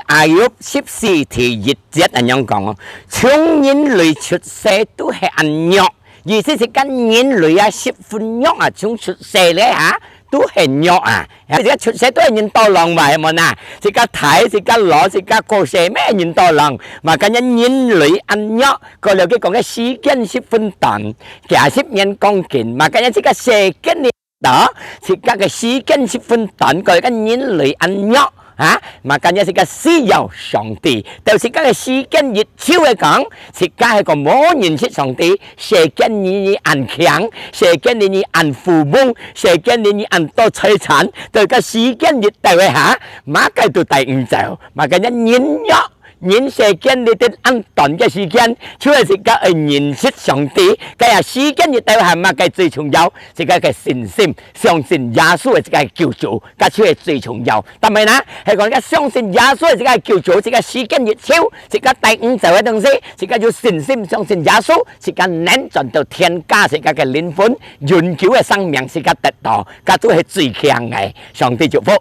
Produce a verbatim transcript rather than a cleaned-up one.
Ayub十四第一節恁樣講哦，從人類出世都係恁弱，意思係講人類啊，十分弱啊，從出世咧哈，都係弱啊。自家出世都係人多人嘛，係無呐？自家大，自家老，自家過世，乜人多人。Makanya人類恁弱，過了佢講个時間十分短，幾十年講緊，makanya自家世間呢，到，自家个時間十分短，過了个人類恁弱。啊，makanya自家需要上帝。到自家个時間一久个講，自家係講無認識上帝，世間呢呢恁強，世間呢呢恁富翁，世間呢呢恁多財產，到个時間一到个哈，麼个都帶毋走，makanya人弱。人世間呢得恁短个時間，就係自家愛認識上帝，該下時間一到哈，麼个最重要？自家个信心，相信耶穌係自家个救主。 該就係最重要。但係呢，係講自家相信耶穌係自家个救主，自家時間一久，自家帶毋走个東西，自家有信心相信耶穌，自家能轉到天家，自家个靈魂永久个生命，自家得到，該就係最強个。上帝祝福。